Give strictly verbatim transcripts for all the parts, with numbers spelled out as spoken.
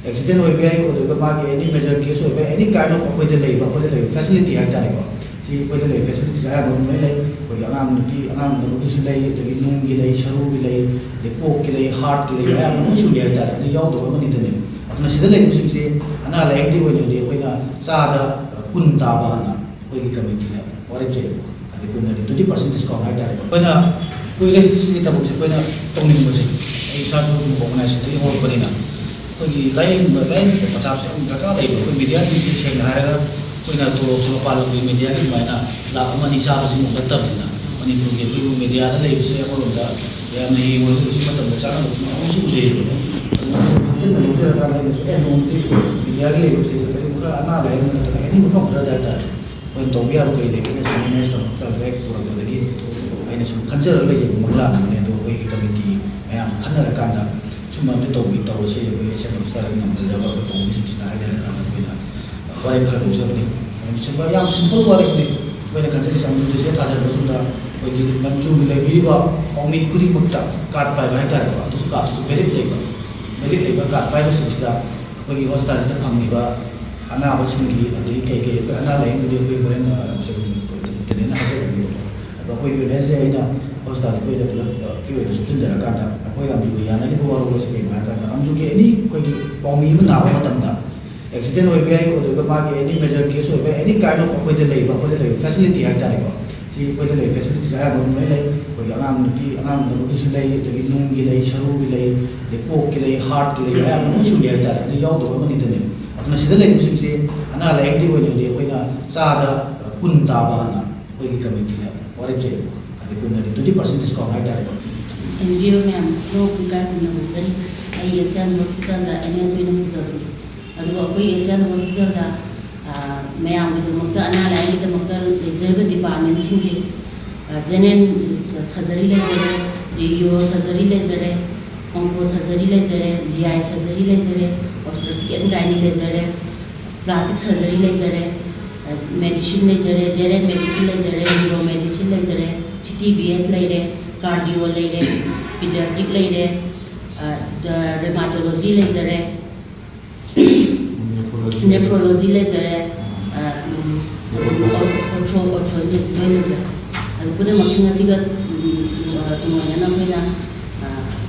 Accident ꯑꯣꯏꯕ ꯌꯥꯏ, ꯑꯗꯨꯒ ꯃꯥꯒꯤ ꯑꯦꯅꯤ ꯃꯦꯖꯔ ꯀꯦꯁ ꯑꯣꯏꯕ, ꯑꯦꯅꯤ ꯀꯥꯏꯟ ꯑꯣꯐ ꯑꯩꯈꯣꯏꯗ ꯂꯩꯕ, ꯑꯩꯈꯣꯏꯗ ꯂꯩꯕ ꯐꯦꯁꯤꯂꯤꯇꯤ ꯍꯥꯏꯇꯥꯔꯦꯀꯣ꯫ ꯁꯤ ꯑꯩꯈꯣꯏꯗ ꯂꯩꯕ ꯐꯦꯁꯤꯂꯤꯇꯤꯁꯦ ꯑꯌꯥꯝꯕ ꯑꯗꯨꯝ ꯂꯣꯏ ꯂꯩ꯫ ꯑꯩꯈꯣꯏꯒꯤ ꯑꯉꯥꯡ ꯅꯨꯄꯤ, ꯑꯉꯥꯡ ꯎꯅꯕꯒꯤꯁꯨ ꯂꯩ, ꯑꯗꯒꯤ ꯅꯨꯡꯒꯤ ꯂꯩ, ꯁꯔꯨꯒꯤ ꯂꯩ, ꯑꯗꯩ ꯀꯣꯛꯀꯤ ꯂꯩ, ꯍꯥꯔꯠꯀꯤ ꯂꯩ, ꯑꯌꯥꯝꯕ ꯂꯣꯏ ꯁꯨꯒꯦ ꯍꯥꯏꯇꯥꯔꯦ꯫ ꯑꯗꯨ ꯌꯥꯎꯗꯕ ꯑꯃꯅꯤꯗꯅꯦ꯫ ꯑꯗꯨꯅ ꯁꯤꯗ ꯂꯩꯔꯤꯕꯁꯤꯡꯁꯦ ꯑꯅꯥ ꯂꯥꯏꯌꯦꯡꯒꯤ ꯑꯣꯏꯅꯗꯤ ꯑꯩꯈꯣꯏꯅ ꯆꯥꯗ ꯀꯨꯟ ꯇꯥꯕ ꯍꯥꯏꯅ ꯑꯩꯈꯣꯏꯒꯤ ꯀꯃꯤꯇꯤꯅ ꯋꯥꯔꯦꯞ ꯆꯩꯌꯦꯕ꯫ ꯑꯗꯩ ꯀꯨꯟ ꯑꯗꯤ twenty percent discount ꯍꯥꯏꯇꯥꯔꯦ꯫ ꯑꯩꯈꯣꯏꯅ ꯀꯨꯏꯔꯦ ꯁꯤꯒꯤ ꯊꯕꯛꯁꯦ ꯑꯩꯈꯣꯏꯅ ꯇꯧꯅꯤꯡꯕꯁꯦ꯫ ꯑꯩ ꯏꯁꯥꯁꯨ ꯑꯣꯔꯒꯅꯥꯏꯖꯦꯁꯟꯗꯒꯤ ꯍꯧꯔꯛꯄꯅꯤꯅ ꯑꯩꯈꯣꯏꯒꯤ ꯂꯥꯏꯌꯦꯡꯕ, ꯂꯥꯏꯌꯦꯡꯕ ꯄꯊꯥꯞꯁꯦ ꯌꯥꯝ ꯗꯔꯀꯥꯔ ꯂꯩꯕ꯫ ꯑꯩꯈꯣꯏ ꯃꯦꯗꯤꯌꯥꯁꯤꯡꯁꯦ ꯁꯦꯡꯅ ꯍꯥꯏꯔꯒ ꯑꯩꯈꯣꯏꯅ ꯇꯣꯂꯣꯞꯁꯦ ꯃꯄꯥꯟ ꯂꯝꯒꯤ ꯃꯦꯗꯤꯌꯥꯒꯤ ꯑꯗꯨꯃꯥꯏꯅ ꯂꯥꯛ ꯑꯃ ꯑꯅꯤ ꯆꯥꯕꯁꯤꯃꯨꯛ ꯅꯠꯇꯕꯅꯤꯅ ꯃꯅꯤꯄꯨꯔꯒꯤ ꯑꯩꯈꯣꯏꯕꯨ ꯃꯦꯗꯤꯌꯥꯗ ꯂꯩꯕꯁꯦ ꯑꯃꯔꯣꯝꯗ ꯌꯥꯝꯅ ꯌꯦꯡꯉꯨꯔꯒ ꯍꯧꯖꯤꯛ ꯃꯇꯝꯗ ꯆꯥꯅꯕ ꯑꯃꯁꯨ ꯎꯖꯩꯌꯦꯕ꯫ ꯑꯗꯨꯅ ꯍꯥꯞꯆꯤꯟꯕ ꯂꯧꯖꯔꯀꯥꯟꯗ ꯑꯩꯅꯁꯨ ꯑꯦ ꯅꯣꯡꯃꯗꯤ ꯃꯦꯗꯤꯌꯥꯒꯤ ꯂꯩꯕꯁꯦ ꯀꯔꯤꯒꯨꯝꯕ ꯈꯔ ꯑꯅꯥ ꯂꯥꯏꯌꯦꯡꯕ ꯅꯠꯇ꯭ꯔꯒ ꯑꯦꯅꯤ ꯃꯐꯝ ꯈꯔꯗ ꯍꯥꯏꯇꯥꯔꯦ ꯑꯩꯈꯣꯏꯅ ꯇꯧꯕ ꯌꯥꯕ ꯀꯔꯤ ꯂꯩꯒꯦꯅ ꯁꯨꯝ ꯃꯦꯅꯦꯖ ꯇꯧꯔꯛꯄ ꯍꯦꯛ ꯄꯨꯔꯛꯄꯗꯒꯤ ꯑꯩꯅ ꯁꯨꯝ ꯈꯟꯖꯔꯒ ꯂꯩꯖꯕ ꯃꯪꯂꯥꯟ ꯑꯃꯅꯦ꯫ ꯑꯗꯣ ꯑꯩꯈꯣꯏꯒꯤ ꯀꯃꯤꯇꯤ ꯃꯌꯥꯝ ꯈꯟꯅꯔꯀꯥꯟꯗ ꯁꯨꯝꯕ ꯑꯝꯇ ꯇꯧꯕꯤ ꯇꯧꯔꯁꯤ, ꯑꯩꯈꯣꯏ ꯑꯦꯁ ꯑꯦꯝ ꯑꯣꯐꯤꯁꯥꯔ ꯉꯝꯍꯜꯂꯒ ꯑꯩꯈꯣꯏ ꯄꯥꯎꯃꯤꯁꯤꯡꯁꯤꯗ ꯍꯥꯏꯅꯔꯀꯥꯟꯗ ꯑꯩꯈꯣꯏꯅ ꯋꯥꯔꯦꯞ ꯈꯔ ꯂꯧꯖꯕꯅꯤ꯫ ꯑꯗꯨꯝ ꯁꯤꯝꯄꯜ, ꯌꯥꯝ ꯁꯤꯝꯄꯜ ꯋꯥꯔꯦꯞꯅꯤ꯫ ꯑꯩꯈꯣꯏꯅ ꯈꯟꯖꯔꯤꯁꯦ ꯑꯃꯨꯛ ꯂꯤꯁꯦ ꯊꯥꯖꯔꯕ ꯃꯇꯨꯡꯗ ꯑꯩꯈꯣꯏꯒꯤ ꯃꯅꯤꯄꯨꯔꯒꯤ ꯂꯩꯕꯤꯔꯤꯕ ꯄꯥꯎꯃꯤ ꯈꯨꯗꯤꯡꯃꯛꯇ ꯀꯥꯔꯠ ꯄꯥꯏꯕ ꯍꯥꯏꯇꯥꯔꯦꯀꯣ, ꯑꯗꯨꯁꯨ ꯀꯥꯔꯠꯇꯨꯁꯨ ꯚꯦꯂꯤꯠ ꯂꯩꯕ, ꯚꯦꯂꯤꯠ ꯂꯩꯕ ꯀꯥꯔꯠ ꯄꯥꯏꯕꯁꯤꯡꯁꯤꯗ ꯑꯩꯈꯣꯏꯒꯤ ꯍꯣꯁꯄꯤꯇꯥꯜꯁꯤꯗ ꯐꯪꯉꯤꯕ ꯑꯅꯥꯕꯁꯤꯡꯒꯤ, ꯑꯗꯒꯤ ꯀꯩ ꯀꯩ ꯑꯩꯈꯣꯏ ꯑꯅꯥ ꯂꯥꯏꯌꯦꯡꯕꯗꯤ ꯑꯩꯈꯣꯏ ꯍꯣꯔꯦꯟ, ꯑ, ꯁꯨꯝ ꯇꯦꯅꯦꯟꯅ ꯍꯥꯏꯖꯔꯛꯀꯦꯕꯀꯣ꯫ ꯑꯗꯣ ꯑꯩꯈꯣꯏꯒꯤ ꯑꯣꯏꯅ ꯍꯥꯏꯁꯦ ꯑꯩꯅ ꯍꯣꯁꯄꯤꯇꯥꯜꯒꯤ ꯑꯣꯏꯅ ꯄꯨꯂꯞꯀꯤ ꯑꯣꯏꯅ ꯁꯨꯞꯆꯤꯟꯖꯔꯀꯥꯟꯗ ꯑꯩꯈꯣꯏ ꯑꯃꯁꯨꯒ ꯌꯥꯅꯔꯤꯕ ꯋꯥꯔꯣꯜ ꯑꯁꯤ ꯀꯩꯅꯣ ꯍꯥꯏꯔꯀꯥꯟꯗ ꯑꯃꯁꯨꯒꯤ ꯑꯦꯅꯤ ꯑꯩꯈꯣꯏꯒꯤ ꯄꯥꯎꯃꯤ ꯑꯃ ꯅꯥꯕ ꯃꯇꯝꯗ ꯑꯦꯛꯁꯤꯗꯦꯟ ꯑꯣꯏꯕ ꯌꯥꯏ, ꯑꯗꯨꯒ ꯃꯥꯒꯤ ꯑꯦꯅꯤ ꯃꯦꯖꯔ ꯀꯦꯁ ꯑꯣꯏꯕ, ꯑꯦꯅꯤ ꯀꯥꯏꯟ ꯑꯣꯐ ꯑꯩꯈꯣꯏꯗ ꯂꯩꯕ, ꯑꯩꯈꯣꯏꯗ ꯂꯩꯕ ꯐꯦꯁꯤꯂꯤꯇꯤ ꯍꯥꯏꯇꯥꯔꯦꯀꯣ꯫ ꯁꯤ ꯑꯩꯈꯣꯏꯗ ꯂꯩꯕ ꯐꯦꯁꯤꯂꯤꯇꯤꯁꯦ ꯑꯌꯥꯝꯕ ꯑꯗꯨꯝ ꯂꯣꯏ ꯂꯩ꯫ ꯑꯩꯈꯣꯏꯒꯤ ꯑꯉꯥꯡ ꯅꯨꯄꯤ, ꯑꯉꯥꯡ ꯎꯅꯕꯒꯤꯁꯨ ꯂꯩ, ꯑꯗꯒꯤ ꯅꯨꯡꯒꯤ ꯂꯩ, ꯁꯔꯨꯒꯤ ꯂꯩ, ꯑꯗꯩ ꯀꯣꯛꯀꯤ ꯂꯩ, ꯍꯥꯔꯠꯀꯤ ꯂꯩ, ꯑꯌꯥꯝꯕ ꯂꯣꯏ ꯁꯨꯒꯦ ꯍꯥꯏꯇꯥꯔꯦ꯫ ꯑꯗꯨ ꯌꯥꯎꯗꯕ ꯑꯃꯅꯤꯗꯅꯦ꯫ ꯑꯗꯨꯅ ꯁꯤꯗ ꯂꯩꯔꯤꯕꯁꯤꯡꯁꯦ ꯑꯅꯥ ꯂꯥꯏꯌꯦꯡꯒꯤ ꯑꯣꯏꯅꯗꯤ ꯑꯩꯈꯣꯏꯅ ꯆꯥꯗ ꯀꯨꯟ ꯇꯥꯕ ꯍꯥꯏꯅ ꯑꯩꯈꯣꯏꯒꯤ ꯀꯃꯤꯇꯤꯅ ꯋꯥꯔꯦꯞ ꯆꯩꯌꯦꯕ꯫ ꯑꯗꯩ ꯀꯨꯟ ꯑꯗꯤ twenty percent discount ꯍꯥꯏꯇꯥꯔꯦꯀꯣ꯫ ꯑꯦꯟ ꯖꯤ ꯑꯣ ꯃꯌꯥꯝ ꯂꯣꯛ ꯏꯀꯥꯏ ꯈꯨꯝꯅꯕ ꯖꯔꯤ꯫ ꯑꯩ ꯑꯦꯁꯤꯌꯥꯟ ꯍꯣꯁꯄꯤꯇꯥꯜꯗ ꯑꯦꯟ ꯑꯦꯁ ꯑꯣꯏꯅ ꯄꯨꯖꯕꯅꯤ꯫ ꯑꯗꯨꯒ ꯑꯩꯈꯣꯏ ꯑꯦꯁꯤꯌꯥꯟ ꯍꯣꯁꯄꯤꯇꯥꯜꯗ, ꯑ, ꯃꯌꯥꯝꯒꯤꯗꯃꯛꯇ, ꯑꯅꯥ ꯂꯥꯏꯌꯦꯡꯒꯤꯗꯃꯛꯇ ꯂꯩꯖꯔꯤꯕ ꯗꯤꯄꯥꯔꯠꯃꯦꯟꯁꯤꯡꯁꯦ, ꯑ, ꯖꯦꯅꯔꯦꯜ ꯁꯔꯖꯔꯤ ꯂꯩꯖꯔꯦ, ꯌꯨꯔꯣ ꯁꯔꯖꯔꯤ ꯂꯩꯖꯔꯦ, ꯑꯣꯟꯀꯣ ꯁꯔꯖꯔꯤ ꯂꯩꯖꯔꯦ, ꯖꯤ ꯑꯥꯏ ꯁꯔꯖꯔꯤ ꯂꯩꯖꯔꯦ, ꯑꯣꯕꯁꯇ꯭ꯔꯛꯇꯤꯛ ꯑꯦꯟ ꯒꯥꯏꯅꯤ ꯂꯩꯖꯔꯦ, ꯄ꯭ꯂꯥꯁꯇꯤꯛ ꯁꯔꯖꯔꯤ ꯂꯩꯖꯔꯦ, ꯃꯦꯗꯤꯁꯤꯟ ꯂꯩꯖꯔꯦ, ꯖꯦꯅꯔꯦꯜ ꯃꯦꯗꯤꯁꯤꯟ ꯂꯩꯖꯔꯦ, ꯖꯦꯅꯔꯦꯜ ꯃꯦꯗꯤꯁꯤꯟ ꯂꯩꯖꯔꯦ, ꯁꯤ ꯇꯤ ꯕꯤ ꯑꯦꯁ ꯂꯩꯔꯦ, ꯀꯥꯔꯗꯤꯑꯣ ꯂꯩꯔꯦ, ꯔꯦꯃꯥꯇꯣꯂꯣꯖꯤ ꯂꯩꯖꯔꯦ, ꯅꯦꯐ꯭ꯔꯣꯂꯣꯖꯤ ꯂꯩꯖꯔꯦ, ꯑ, ꯎꯝ, ꯑꯗꯨꯝ ꯑꯣꯊ꯭ꯔꯣ, ꯑꯣꯊ꯭ꯔꯣ ꯂꯣꯏ ꯂꯩꯖꯔꯦ꯫ ꯑꯗꯨ ꯄꯨꯝꯅꯃꯛꯁꯤꯡ ꯑꯁꯤꯒ, ꯎꯝ, ꯑ, ꯇꯨꯡꯑꯣꯏꯅꯅ ꯑꯩꯈꯣꯏꯅ, ꯑ,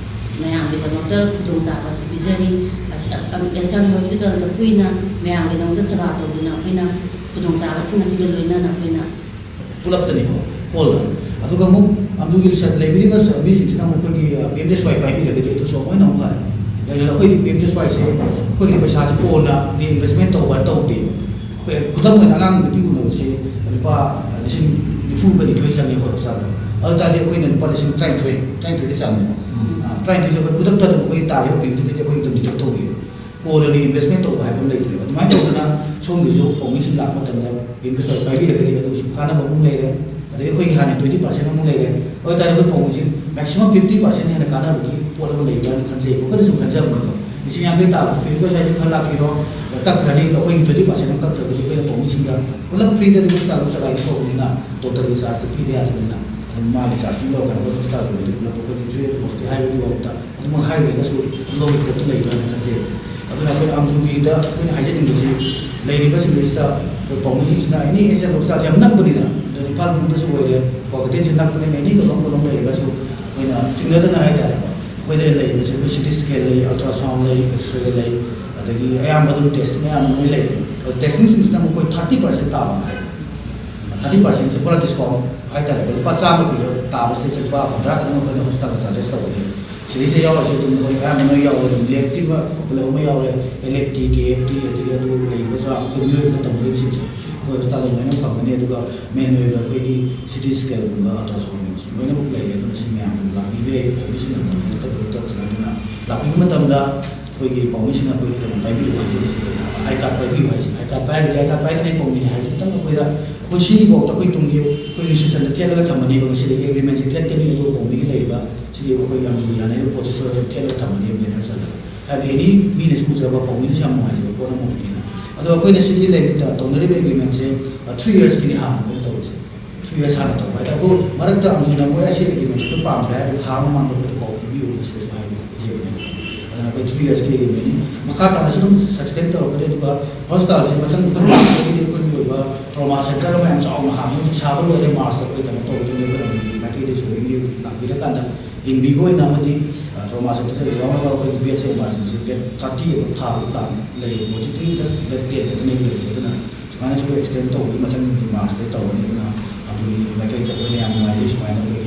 ꯃꯌꯥꯝꯒꯤꯗꯃꯛꯇ ꯈꯨꯗꯣꯡꯆꯥꯕ ꯑꯁꯤ ꯄꯤꯖꯔꯤ꯫ ꯑꯁꯤ, ꯑ, ꯑꯦꯁ ꯑꯥꯔ ꯍꯣꯁꯄꯤꯇꯥꯜꯗ ꯀꯨꯏꯅ ꯃꯌꯥꯝꯒꯤꯗꯃꯛꯇ ꯁꯦꯕꯥ ꯇꯧꯗꯨꯅ ꯑꯩꯈꯣꯏꯅ ꯈꯨꯗꯣꯡꯆꯥꯕꯁꯤꯡ ꯑꯁꯤꯒ ꯂꯣꯏꯅꯅ ꯑꯩꯈꯣꯏꯅ ꯄꯨꯂꯞꯇꯅꯤꯀꯣ, ꯍꯣꯜꯗ꯫ ꯑꯗꯨꯒ ꯑꯃꯨꯛ ꯑꯗꯨꯒꯤ ꯁ-, ꯂꯩꯕꯤꯔꯤꯕ ꯁ-, ꯃꯤꯁꯤꯡꯁꯤꯅ ꯑꯃꯨꯛ ꯑꯩꯈꯣꯏꯒꯤ, ꯑ, ꯄꯤ ꯑꯦꯝ ꯖꯦ ꯑꯦꯁ ꯋꯥꯏ ꯄꯥꯏꯕꯤꯔꯒꯗꯤ ꯑꯗꯨꯁꯨ ꯑꯃꯨꯛ ꯍꯦꯟꯅ ꯑꯃꯨꯛ ꯐꯔꯦ꯫ ꯀꯩꯒꯤꯅꯣꯗ ꯑꯩꯈꯣꯏꯒꯤ ꯄꯤ ꯑꯦꯝ ꯖꯦ ꯑꯦꯁ ꯋꯥꯏꯁꯦ ꯑꯩꯈꯣꯏꯒꯤ ꯄꯩꯁꯥꯁꯦ ꯀꯣꯟꯅ ꯔꯤꯏꯟꯚꯦꯁꯃꯦꯟ ꯇꯧꯕ ꯇꯧꯗꯦ꯫ ꯑꯩꯈꯣꯏ ꯈꯨꯗꯝ ꯑꯣꯏꯅ ꯑꯉꯥꯡ ꯅꯨꯄꯤ ꯎꯅꯕꯁꯦ ꯂꯨꯄꯥ ꯂꯤꯁꯤꯡ ꯅꯤꯐꯨꯒ ꯅꯤꯊꯣꯏ ꯆꯪꯉꯦ ꯍꯣꯁꯄꯤꯇꯥꯜꯗ꯫ ꯑꯗꯨ ꯇꯥꯔꯗꯤ ꯑꯩꯈꯣꯏꯅ ꯂꯨꯄꯥ ꯂꯤꯁꯤꯡ ꯇꯔꯥꯅꯤꯊꯣꯏ, ꯇꯔꯥꯅꯤꯊꯣꯏꯗꯤ ꯆꯪꯉꯦ꯫ ꯑ, ꯇꯔꯥꯅꯤꯊꯣꯏꯁꯦ ꯑꯩꯈꯣꯏ ꯈꯨꯗꯛꯇ ꯑꯗꯨꯝ ꯑꯩꯈꯣꯏ ꯇꯥꯔꯤꯕ ꯕꯤꯜꯗꯨꯗꯒꯤ ꯑꯩꯈꯣꯏ ꯑꯗꯨꯝ ꯗꯤꯗꯛ ꯇꯧꯕꯤꯌꯦ꯫ ꯀꯣꯟꯅ ꯔꯤꯏꯟꯚꯦꯁꯃꯦꯟ ꯇꯧꯕ ꯍꯥꯏꯕ ꯑꯃ ꯂꯩꯇ꯭ꯔꯦꯕ꯫ ꯑꯗꯨꯃꯥꯏꯅ ꯇꯧꯗꯅ ꯁꯣꯝꯒꯤꯁꯨ ꯄꯥꯎꯃꯤꯁꯤꯡ ꯂꯥꯛꯄ ꯃꯇꯝꯗ ꯔꯤꯏꯟꯚꯦꯁ ꯇꯧꯕ ꯄꯥꯏꯕꯤꯔꯒꯗꯤ ꯑꯗꯨꯒꯤꯁꯨ ꯀꯥꯟꯅꯕ ꯑꯃ ꯂꯩꯔꯦ꯫ ꯑꯗꯩ ꯑꯩꯈꯣꯏꯒꯤ ꯍꯥꯟꯅ ꯇ꯭ꯋꯦꯟꯇꯤ ꯄꯥꯔꯁꯦꯟ ꯑꯃꯨꯛ ꯂꯩꯔꯦ꯫ ꯑꯗꯨ ꯑꯣꯏꯇꯥꯔꯗꯤ ꯑꯩꯈꯣꯏ ꯄꯥꯎꯃꯤꯁꯤꯡ ꯃꯦꯛꯁꯤꯃꯝ ꯐꯤꯐꯇꯤ ꯄꯥꯔꯁꯦꯟ ꯍꯦꯟꯅ ꯀꯥꯟꯅꯕꯒꯤ ꯄꯣꯠ ꯑꯃ ꯂꯩꯕ꯭ꯔꯥꯅ ꯈꯟꯖꯩ꯫ ꯑꯩꯈꯣꯏꯅꯁꯨ ꯈꯟꯖꯕꯅꯤꯀꯣ, ꯂꯤꯁꯤꯡ ꯌꯥꯡꯈꯩ ꯇꯥꯕ ꯄꯤꯔꯤꯕ ꯁ꯭ꯋꯥꯏꯁꯦ ꯈꯔ ꯂꯥꯛꯄꯤꯔꯣ, ꯀꯛꯈ꯭ꯔꯅꯤ꯫ ꯑꯩꯈꯣꯏꯒꯤ ꯇ꯭ꯋꯦꯟꯇꯤ ꯄꯥꯔꯁꯦꯟ ꯑꯃ ꯀꯛꯈ꯭ꯔꯒꯗꯤ ꯑꯩꯈꯣꯏꯅ ꯄꯥꯎꯃꯤꯁꯤꯡꯗ ꯄꯨꯂꯞ ꯐ꯭ꯔꯤꯗ ꯑꯗꯨꯝ ꯍꯣꯁꯄꯤꯇꯥꯜꯗ ꯆꯂꯥꯏꯕ ꯇꯧꯕꯅꯤꯅ ꯗꯣꯛꯇꯔꯒꯤ ꯆꯥꯔꯖꯇꯤ ꯄꯤꯗ ꯌꯥꯗꯕꯅꯤꯅ ꯑꯗꯨꯝ ꯃꯥꯒꯤ ꯆꯥꯔꯖꯇꯤ ꯂꯧꯔꯀꯥꯟꯗ ꯑꯩꯈꯣꯏ ꯍꯣꯁꯄꯤꯇꯥꯜ ꯄꯨꯂꯞ ꯑꯩꯈꯣꯏꯒꯤ ꯐ꯭ꯔꯤ ꯑꯣꯐ ꯀꯣꯁꯀꯤ ꯍꯥꯏꯕꯒꯤ ꯃꯍꯨꯠꯇ ꯑꯗꯨꯃꯛ ꯍꯥꯏꯔꯨꯔꯒꯁꯨ ꯂꯧꯕ ꯄꯣꯠꯇꯨ ꯂꯩꯕ꯭ꯔꯥꯅ ꯈꯟꯖꯩ꯫ ꯑꯗꯨꯅ ꯑꯩꯈꯣꯏꯅ ꯑꯝꯖꯨꯒꯤꯗ ꯑꯩꯈꯣꯏꯅ ꯍꯥꯏꯖꯅꯤꯡꯕꯁꯤ, ꯂꯩꯔꯤꯕꯁꯤꯡꯁꯤꯗ ꯑꯩꯈꯣꯏ ꯄꯥꯎꯃꯤꯁꯤꯡꯁꯤꯅ ꯑꯦꯅꯤ ꯑꯦꯖꯦꯟ ꯑꯣꯐꯤꯁꯥꯔꯁꯦ ꯌꯥꯝ ꯅꯛꯄꯅꯤꯅ, ꯑꯗꯣ ꯏꯝꯐꯥꯜ ꯃꯅꯨꯡꯗꯁꯨ ꯑꯣꯏꯔꯦ, ꯀ꯭ꯋꯥꯀꯩꯊꯦꯜꯁꯤ ꯅꯛꯄꯅꯤꯅ ꯑꯦꯅꯤ ꯀꯩꯅꯣꯝ ꯀꯩꯅꯣꯝ ꯂꯩꯔꯒꯁꯨ ꯑꯩꯈꯣꯏꯅ ꯆꯤꯡꯅꯗꯅ ꯍꯥꯏꯇꯥꯔꯦꯀꯣ, ꯑꯩꯈꯣꯏꯗ ꯂꯩꯔꯤꯕꯁꯦ ꯑꯩꯈꯣꯏ ꯁꯤ ꯇꯤ ꯁ꯭ꯀꯦꯟ ꯂꯩ, ꯑꯜꯇ꯭ꯔꯥꯁꯥꯎꯟ ꯂꯩ, ꯑꯦꯛꯁꯔꯦ ꯂꯩ, ꯑꯗꯒꯤ ꯑꯌꯥꯝꯕ ꯑꯗꯨꯝ ꯇꯦꯁ ꯃꯌꯥꯝ ꯑꯃ ꯂꯣꯏ ꯂꯩ꯫ ꯑꯗꯣ ꯇꯦꯁꯇꯤꯡꯁꯤꯡꯁꯤꯅ ꯑꯃꯨꯛ ꯑꯩꯈꯣꯏ ꯊꯥꯔꯇꯤ ꯄꯥꯔꯁꯦꯟ ꯇꯥꯕ ꯍꯥꯏ, ꯊꯥꯔꯇꯤ ꯄꯥꯔꯁꯦꯟꯁꯦ ꯄꯨꯔꯥ ꯗꯤꯁꯀꯥꯎꯟ ꯍꯥꯏꯇꯥꯔꯦꯀꯣ꯫ ꯂꯨꯄꯥ ꯆꯥꯝꯃ ꯄꯤꯕ ꯇꯥꯕꯁꯤꯗꯩꯁꯤꯗ ꯂꯨꯄꯥ ꯍꯨꯝꯗ꯭ꯔꯥ ꯈꯛꯇꯪ ꯑꯩꯈꯣꯏꯅ ꯍꯣꯁꯄꯤꯇꯥꯜꯗ ꯆꯥꯔꯖꯦꯁ ꯇꯧꯒꯅꯤ꯫ ꯁꯤꯗꯩꯁꯤꯗ ꯌꯥꯎꯔꯤꯁꯦ ꯑꯗꯨꯝ ꯃꯣꯏ ꯑꯌꯥꯝꯕꯅ ꯌꯥꯎꯔꯦ꯫ ꯑꯗꯨꯝ ꯂꯦꯞꯀꯤ ꯄꯨꯂꯞ ꯑꯃ ꯌꯥꯎꯔꯦ, ꯑꯦꯜ ꯑꯦꯐ ꯇꯤ, ꯀꯦ ꯑꯦꯐ ꯇꯤ, ꯑꯗꯒꯤ ꯑꯗꯨ ꯂꯩꯔꯤꯕ ꯆꯥꯡ ꯑꯩꯈꯣꯏ ꯃꯤꯑꯣꯏꯕꯅ ꯇꯧꯅꯔꯤꯕꯁꯤꯡꯁꯦ ꯑꯩꯈꯣꯏ ꯍꯣꯁꯄꯤꯇꯥꯜꯗ ꯂꯣꯏꯅ ꯐꯪꯒꯅꯤ꯫ ꯑꯗꯨꯒ ꯃꯦꯟ ꯑꯣꯏꯕ ꯑꯩꯈꯣꯏꯒꯤ ꯁꯤ ꯇꯤ ꯁ꯭ꯀꯦꯟꯒꯨꯝꯕ, ꯑꯜꯇ꯭ꯔꯥꯁꯥꯎꯟꯒꯨꯝꯕꯁꯨ ꯂꯣꯏꯅꯃꯛ ꯂꯩꯔꯦ꯫ ꯑꯗꯨꯅ ꯁꯤ ꯃꯌꯥꯝ ꯑꯗꯨꯝ ꯂꯥꯛꯄꯤꯕ ꯌꯥꯏ, ꯄꯥꯎꯃꯤꯁꯤꯡꯅ ꯐꯪꯕ ꯅꯠꯇꯕ ꯅꯠꯇꯕꯅ꯫ ꯑꯗꯨꯅ ꯂꯥꯛꯄꯤꯕ ꯃꯇꯝꯗ ꯑꯩꯈꯣꯏꯒꯤ ꯄꯥꯎꯃꯤꯁꯤꯡꯅ ꯑꯩꯈꯣꯏꯒꯤ ꯀꯩꯅꯣ ꯄꯥꯏꯕꯤꯌꯨ ꯍꯥꯏꯖꯔꯤꯁꯦ, ꯑꯥꯏ ꯀꯥꯔꯗ ꯄꯥꯏꯕꯤꯌꯨ ꯍꯥꯏꯁꯦ꯫ ꯑꯥꯏ ꯀꯥꯔꯗ ꯄꯥꯏꯔꯒꯗꯤ ꯑꯥꯏ ꯀꯥꯔꯗ ꯄꯥꯏꯔꯒꯅꯤ ꯄꯥꯎꯃꯤꯅꯤ ꯍꯥꯏꯕꯗꯤ ꯈꯤꯇꯪ ꯑꯩꯈꯣꯏꯗ, ꯑꯩꯈꯣꯏ ꯁꯤꯒꯤꯐꯥꯎꯗ ꯑꯩꯈꯣꯏ ꯇꯨꯡꯒꯤ ꯑꯩꯈꯣꯏ ꯔꯤꯁꯤꯞꯁꯟꯗ ꯊꯦꯠꯂꯒ ꯊꯝꯃꯅꯦꯕ꯫ ꯉꯁꯤꯗꯒꯤ ꯑꯦꯒ꯭ꯔꯤꯃꯦꯟꯁꯦ ꯊꯦꯠꯀꯅꯤ, ꯑꯗꯨꯒ ꯄꯥꯎꯃꯤꯒꯤ ꯂꯩꯔꯤꯕ ꯁꯤꯒꯤ ꯑꯩꯈꯣꯏ ꯌꯥꯝꯅ ꯌꯥꯅꯔꯤꯕ ꯄꯣꯠꯁꯦ ꯁꯣꯏꯗꯅ ꯊꯦꯠꯂꯒ ꯊꯝꯃꯅꯦꯕ ꯂꯦꯇꯔ ꯆꯠꯂꯒ꯫ ꯍꯥꯏꯕꯗꯤ ꯑꯦꯅꯤ ꯃꯤꯅꯁꯨ ꯎꯖꯕ, ꯄꯥꯎꯃꯤꯅꯁꯨ ꯌꯥꯝ ꯅꯨꯡꯉꯥꯏꯖꯕ ꯄꯣꯠ ꯑꯃ ꯑꯣꯏꯕꯅꯤꯅ꯫ ꯑꯗꯣ ꯑꯩꯈꯣꯏꯅ ꯁꯤꯒꯤ ꯂꯩꯔꯤꯕ ꯇꯧꯅꯔꯤꯕ ꯑꯦꯒ꯭ꯔꯤꯃꯦꯟꯁꯦ, ꯑ, ꯊ꯭ꯔꯤ ꯌꯔꯁꯀꯤꯅꯤ ꯍꯥꯟꯅ ꯑꯩꯈꯣꯏꯅ ꯇꯧꯔꯤꯁꯦ꯫ ꯊ꯭ꯔꯤ ꯌꯔꯁ ꯍꯥꯟꯅ ꯇꯧꯕ ꯍꯥꯏꯇꯥꯔꯦ꯫ ꯑꯗꯣ ꯃꯔꯛꯇ ꯑꯃꯨꯛ ꯍꯟꯅ ꯃꯣꯏ ꯑꯁꯤ ꯑꯦꯒ꯭ꯔꯤꯃꯦꯟꯁꯤꯗ ꯄꯥꯝꯗ꯭ꯔꯦ ꯍꯥꯏꯔꯒ ꯊꯥ ꯑꯃ ꯃꯃꯥꯡꯗ ꯑꯩꯈꯣꯏꯗ ꯄꯥꯎ ꯄꯤꯕꯤꯌꯨ ꯁꯤꯗꯁꯨ ꯍꯥꯏꯕ ꯍꯥꯏꯖꯕꯅꯦ꯫ ꯑꯗꯨꯅ ꯑꯩꯈꯣꯏ ꯊ꯭ꯔꯤ ꯌꯔꯁꯀꯤ ꯑꯦꯒ꯭ꯔꯤꯃꯦꯟꯅꯤ꯫ ꯃꯈꯥ ꯇꯥꯅꯁꯨ ꯑꯗꯨꯝ ꯁꯁꯇꯦꯟ ꯇꯧꯔꯛꯀꯅꯤ꯫ ꯑꯗꯨꯒ ꯍꯣꯁꯄꯤꯇꯥꯜꯁꯦ ꯃꯊꯪ ꯃꯊꯪ ꯂꯥꯛꯄꯗꯒꯤꯗꯤ ꯑꯩꯈꯣꯏꯒꯤ ꯑꯣꯏꯕ ꯇ꯭ꯔꯣꯃꯥ ꯁꯦꯟꯇꯔ ꯑꯃ ꯌꯥꯝ ꯆꯥꯎꯅ ꯍꯥꯡꯉꯤ꯫ ꯍꯧꯖꯤꯛ ꯁꯥꯕ ꯂꯣꯏꯔꯦ, ꯃꯥꯔꯆꯇ ꯑꯩꯈꯣꯏ ꯀꯩꯅꯣ ꯇꯧꯒꯗꯣꯏꯅꯦ꯫ ꯑꯩꯈꯣꯏ ꯃꯅꯤꯄꯨꯔꯒꯤ ꯃꯥꯏꯀꯩꯗꯁꯨ ꯂꯥꯛꯄꯤꯔꯀꯥꯟꯗ ꯌꯦꯡꯕꯤꯕ ꯑꯣꯏꯅ ꯑꯃꯗꯤ ꯇ꯭ꯔꯣꯃꯥ ꯁꯦꯟꯇꯔꯁꯦ ꯌꯥꯎꯅꯕ ꯑꯩꯈꯣꯏꯒꯤ ꯕꯦꯗꯁꯦ ꯏꯃꯥꯔꯖꯦꯟꯁꯤ ꯕꯦꯗ ꯊꯥꯔꯇꯤ ꯑꯃ ꯊꯥꯕꯒꯤ ꯄ꯭ꯂꯥꯟ ꯂꯩꯌꯦ꯫ ꯍꯧꯖꯤꯛꯇꯤ ꯕꯦꯗ ꯇꯦꯟ ꯈꯛꯇꯅꯦ ꯂꯩꯔꯤꯁꯦ꯫ ꯑꯗꯨꯅ ꯁꯨꯃꯥꯏꯅꯁꯨ ꯑꯦꯛꯁꯇꯦꯟ ꯇꯧꯕꯒꯤ ꯃꯊꯪꯒꯤ ꯃꯥꯔꯆꯇ ꯇꯧꯔꯅꯤ꯫ ꯑꯗꯨꯅ ꯑꯗꯨꯒꯤ ꯃꯥꯏꯀꯩꯗ ꯑꯩꯈꯣꯏꯅ ꯌꯥꯝ ꯅꯨꯡꯉꯥꯏꯖꯩ꯫ ꯁꯨꯃꯥꯏꯅ ꯑꯩꯈꯣꯏꯒꯤ